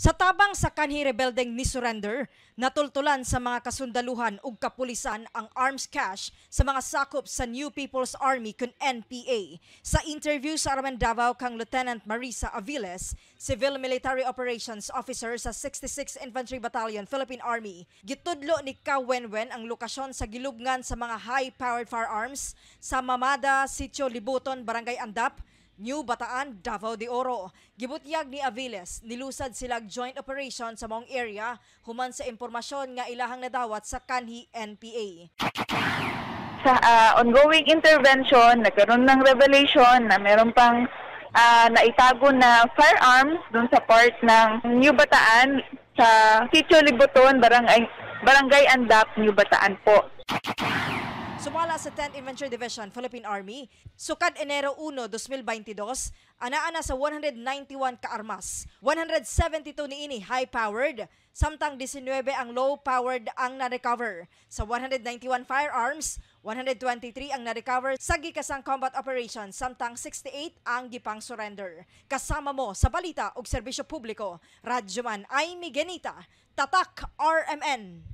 Sa tabang sa kanhi rebeldeng ni surrender, natultulan sa mga kasundaluhan ug kapulisan ang arms cache sa mga sakop sa New People's Army kun NPA. Sa interview sa RMN Davao kang Lieutenant Marisa Aviles, Civil Military Operations Officer sa 66 Infantry Battalion, Philippine Army, gitudlo ni Ka Wenwen ang lokasyon sa gilubngan sa mga high-powered firearms sa Mamada, Sitio Libuton, Barangay Andap, New Bataan, Davao de Oro. Gibutyag ni Aviles, nilusad sila joint operation sa maong area human sa impormasyon nga ilahang nadawat sa kanhi NPA. Sa ongoing intervention, nagkaroon ng revelation na meron pang naitago na firearms dun sa part ng New Bataan sa Sitio Libuton, Barangay Andap, New Bataan po. Sumala sa 10th Infantry Division, Philippine Army, sukad Enero 1, 2022, anaa sa 191 ka armas. 172 niini high-powered, samtang 19 ang low-powered ang na-recover. Sa 191 firearms, 123 ang na-recover sa gikasang combat operation, samtang 68 ang gipang surrender. Kasama mo sa balita ug serbisyo publiko, Radyoman Aimee Genita, Tatak RMN.